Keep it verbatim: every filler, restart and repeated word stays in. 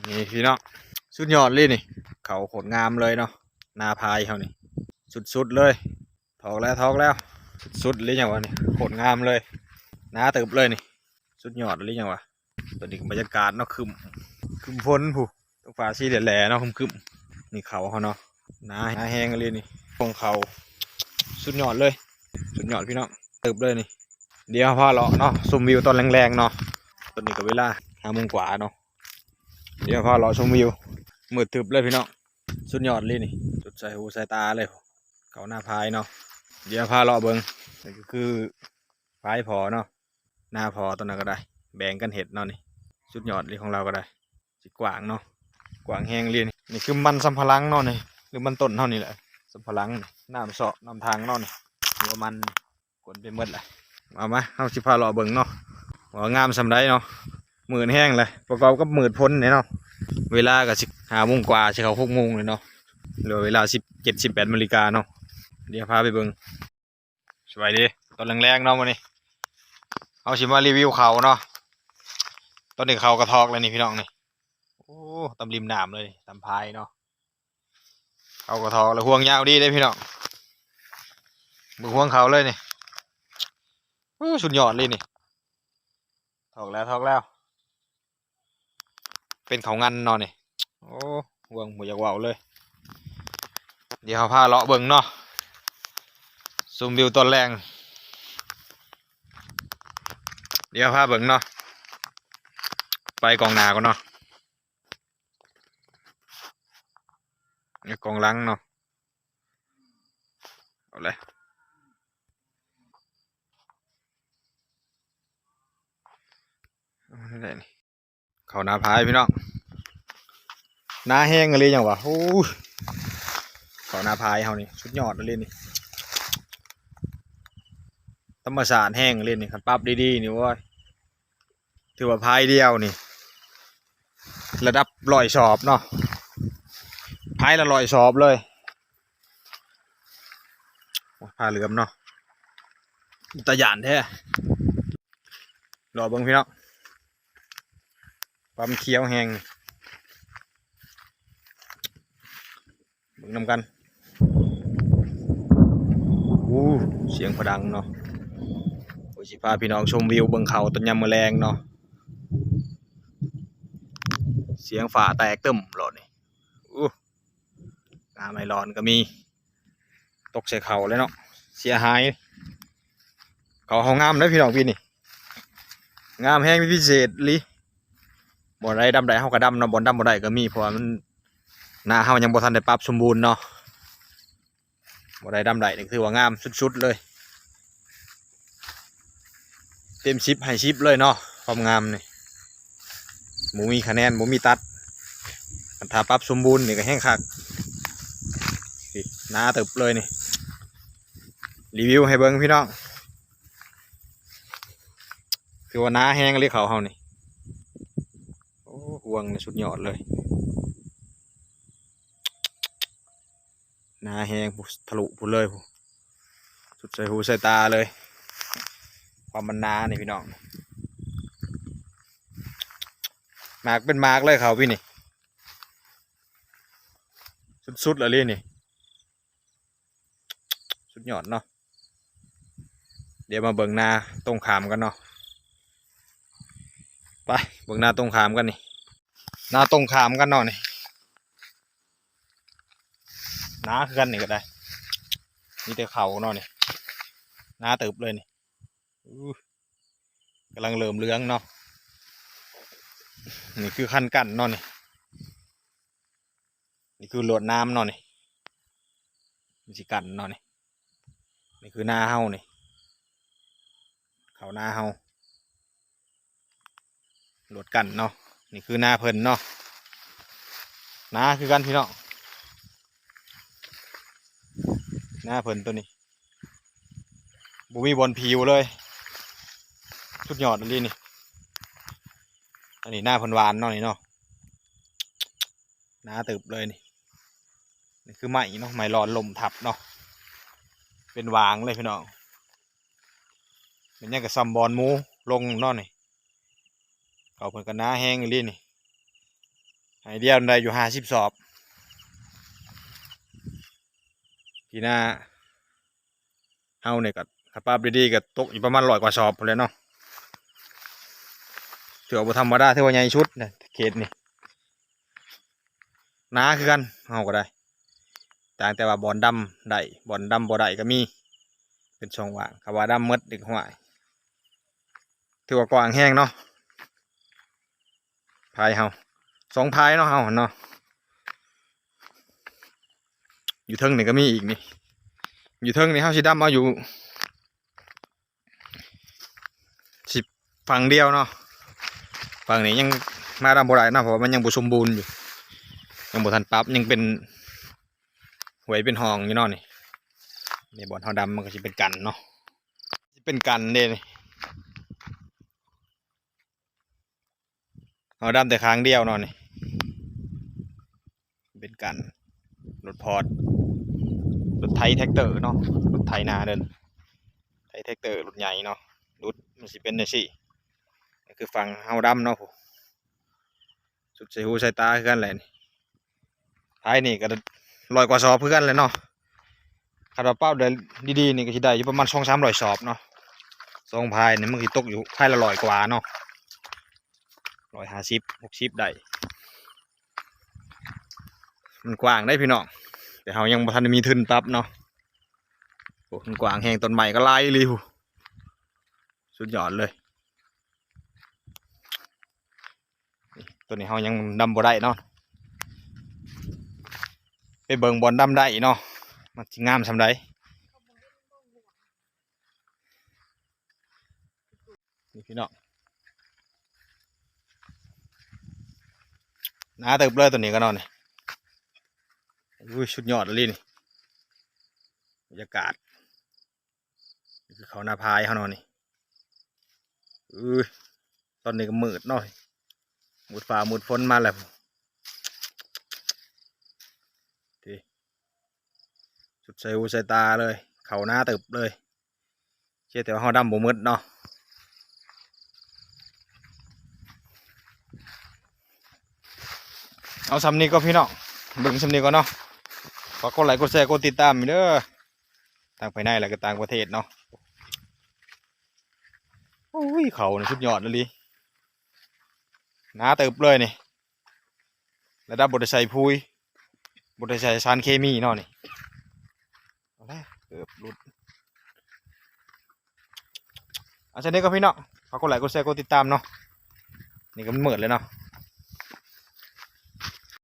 นี่พี่น้อง สุดยอดเลยนี่ เขาโคตรงามเลยเนาะ นาพายเขานี่ สุดๆเลย ถอกแล้วถอกแล้ว สุดๆเลยหยังวะนี่ โคตรงามเลย นาเติบเลยนี่ สุดยอดเลยหยังวะ ตอนนี้ก็บรรยากาศเนาะ ครึ้ม ครึ้มฝนพู้น ท้องฟ้าสีแหล่ๆเนาะ ครึ้มๆ นี่เขาเขาเนาะ นา นาแฮงเลยนี่ ของเขา สุดยอดเลย สุดยอดพี่น้อง เติบเลยนี่ เดี๋ยวพาเลาะเนาะ ชมวิวตอนแลงๆเนาะ ตอนนี้ก็เวลาห้าโมงกว่าเนาะ เดี๋ยวพาเลาะชมวิว มืดตึบเลยพี่น้อง สุดยอดเลยนี่ สุดใส่หูใส่ตาเลย เขานาพายเนาะ เดี๋ยวพาเลาะเบิ่ง นี่ก็คือพายผอเนาะ นาผอตอนนั้นก็ได้ แบ่งกันเฮ็ดเนาะนี่ สุดยอดเลยของเราก็ได้ สิกว้างเนาะ กว้างแฮงเลยนี่ นี่คือมันสำปะหลังเนาะนี่ หรือมันต้นเฮานี่แหละ สำปะหลังนี่ น้ำเซาะ น้ำทางเนาะนี่ หัวมัน กวนไปหมดแหละ เอามา เฮาสิพาเลาะเบิ่งเนาะ ว่างามส่ำใดเนาะ มืดแฮงเลย ประกอบกับมืดฝนเนี่ยเนาะ เวลาก็สิห้าโมงกว่า สิเข้าหกโมงเลยเนาะ เหลือเวลาสิบเจ็ด สิบแปดนาฬิกาเนาะ เดี๋ยวพาไปเบิ่ง สบายดี ตอนแลงๆเนาะมื้อนี้ เฮาสิมารีวิวเขาเนาะ ตอนนี้เขากระทอกแล้วนี่พี่น้องนี่ โอ้ ตำริมน้ำเลย ตำพายเนาะ เขากระทอกแล้ว ห่วงยาวดีเด้พี่น้อง เบิ่งห่วงเขาเลยนี่ โอ้ สุดยอดเลยนี่ ทอกแล้ว ทอกแล้ว เป็นเขางันเนาะนี่ โอ้ ห่วงบ่อยากเว้าเลย เดี๋ยวเฮาพาเลาะเบิ่งเนาะ ชมวิวตอนแลง เดี๋ยวพาเบิ่งเนาะ ไปกองหน้าก่อนเนาะ นี่กองหลังเนาะ เอาเลย เอาเลยนี่ เขานาพายพี่น้อง นาแฮงอีหลีหยังวะ โอ้ย เขานาพายเฮานี่ สุดยอดอีหลีนี่ ธรรมชาติแฮงอีหลีนี่ คันปรับดีๆนี่ โอ้ย ถือว่าพายเดียวนี่ ระดับร้อยสอบเนาะ พายละร้อยสอบเลย โอ้ย ผ้าเหลือมเนาะ ตาย่านแท้ รอเบิ่งพี่น้อง ความเขียวแฮง เบิ่งนำกัน อู้ เสียงผดังเนาะ โอ้ย สิพาพี่น้องชมวิวเบิ่งเขาตอนยามมื้อแลงเนาะ เสียงฟ้าแตกตึ้มโลดนี่ อู้ งาไมลอนก็มี ตกใส่เขาเลยเนาะ เสียหาย เขาเฮางามเด้อพี่น้องปีนี้ งามแฮงเป็นพิเศษอีหลี บ่อนใดดำใดเฮาก็ดำเนาะ บ่อนดำบ่ได้ก็มี เพราะว่ามัน นาเฮายังบ่ทันได้ปรับสมบูรณ์เนาะ บ่อนใดดำใดนี่ถือว่างามสุดๆเลย เต็มสิบให้สิบเลยเนาะ ความงามนี่ บ่มีคะแนน บ่มีตัด ถ้าปรับสมบูรณ์นี่ก็แฮงคัก นี่ หนาเติบเลยนี่ รีวิวให้เบิ่งพี่น้อง คือว่าหนาแฮงเลยเขาเฮานี่ โอ้ ห่วงนี่สุดยอดเลย หนาแฮงพุ้น ทะลุพุ้นเลยพุ้น สุดใส่หูใส่ตาเลย ความมันหนานี่พี่น้อง หมากเป็นหมากเลยเขาปีนี้ สุดๆแล้วเลยนี่ สุดยอดเนาะ เดี๋ยวมาเบิ่งนาตรงข้ามกันเนาะ ไป เบิ่งนาตรงข้ามกันนี่ นาตรงข้ามกันเนาะนี่ หนาคือกันนี่ก็ได้ มีแต่เขาเนาะนี่ หนาเติบเลยนี่ อู้ กำลังเริ่มเหลืองเนาะ นี่คือคันกั้นเนาะนี่ นี่คือลวดหนามเนาะนี่ มันสิกั้นเนาะนี่ นี่คือนาเฮานี่ เขานาเฮา ลวดกั้นเนาะ นี่คือนาเพิ่นเนาะ นาคือกันพี่น้อง นาเพิ่นตัวนี้ บ่มีบ่อนผิวเลย สุดยอดอีหลีนี่ อันนี้นาเพิ่นหว่านเนาะนี่เนาะ หนาเติบเลยนี่ นี่คือไม้เนาะ ไม้ลอนล้มทับเนาะ เป็นหว่างเลยพี่น้อง เป็นหยังก็ซ่ำบ่อนหมูลงเนาะนี่ เขาเพิ่นก็หนาแฮงอีหลีนี่ ไฮเดียวได้อยู่ห้าสิบสอบ ที่นาเฮาเนี่ยก็ถ้าปรับดีๆก็ตกอยู่ประมาณร้อยกว่าสอบพู้นแหละเนาะ ถือว่าบ่ธรรมดา ถือว่าใหญ่สุดนะเขตนี่ หนาคือกัน เฮาก็ได้ ต่างแต่ว่าบ่อนดำได้ บ่อนดำบ่ได้ก็มี เป็นช่องว่าง คำว่าดำหมดอีกห้วย ถือว่ากว้างแฮงเนาะ พายเฮา สองพายเนาะ เฮาเนาะ อยู่เทิงนี่ก็มีอีกนี่ อยู่เทิงนี่เฮาสิดำเอาอยู่ สิฝั่งเดียวเนาะ ฝั่งนี้ยังมาดำบ่ได้เนาะ เพราะว่ามันยังบ่สมบูรณ์อยู่ ยังบ่ทันปรับ ยังเป็นห้วยเป็นห้องอยู่เนาะนี่ นี่บ่อนเฮาดำมันก็สิเป็นกันเนาะ สิเป็นกันเด้นี่ เฮาดำแต่ข้างเดียวเนาะนี่ เป็นกัน รถพอร์ต รถไถแทรกเตอร์เนาะ รถไถนาเด้อ ไถแทรกเตอร์รถใหญ่เนาะ หลุดมันสิเป็นจั่งซี้ นี่คือฝั่งเฮาดำเนาะ สุดใส่หูใส่ตาคือกันแหละนี่ พายนี่ก็ร้อยกว่าสอบคือกันแหละเนาะ คันว่าปรับได้ดีๆนี่ก็สิได้อยู่ประมาณสองสามร้อยสอบเนาะ สองพายนี่มันสิตกอยู่พายละร้อยกว่าเนาะ ร้อยห้าสิบ หกสิบได้ มันกว้างได้พี่น้อง แต่เฮายังบ่ทันได้มีทุนปรับเนาะ โอ้ มันกว้างแฮง ต้นไม้ก็หลายอีหลีพู้น สุดยอดเลย นี่ ตัวนี้เฮายังดำบ่ได้เนาะ ไปเบิ่งบ่อนดำได้เนาะ มันสิงามส่ำใด นี่พี่น้อง หนาเติบเลยตัวนี้ก็เนาะนี่ อุ้ย สุดยอดเลยนี่ บรรยากาศ นี่คือเขานาพายเฮาเนาะนี่ อือ ตอนนี้ก็มืดเนาะ มืดฟ้ามืดฝนมาแล้ว ที่ สุดใส่หูใส่ตาเลย เขาหนาเติบเลย เชื่อแต่ว่าเฮาดำบ่หมดเนาะ เอาส่ำนี้ก็พี่น้อง เบิ่งส่ำนี้ก็เนาะ ฝากกดไลค์กดแชร์กดติดตามเด้อ ทั้งภายในและก็ต่างประเทศเนาะ โอ้ย เขานี่สุดยอดเลย หนาเติบเลยนี่ ระดับบ่ได้ใส่ปุ๋ย บ่ได้ใส่สารเคมีเนาะนี่ เอาละ เกือบหลุด เอา ส่ำนี้ก็พี่น้อง ฝากกดไลค์กดแชร์กดติดตามเนาะ นี่ก็มันมืดเลยเนาะ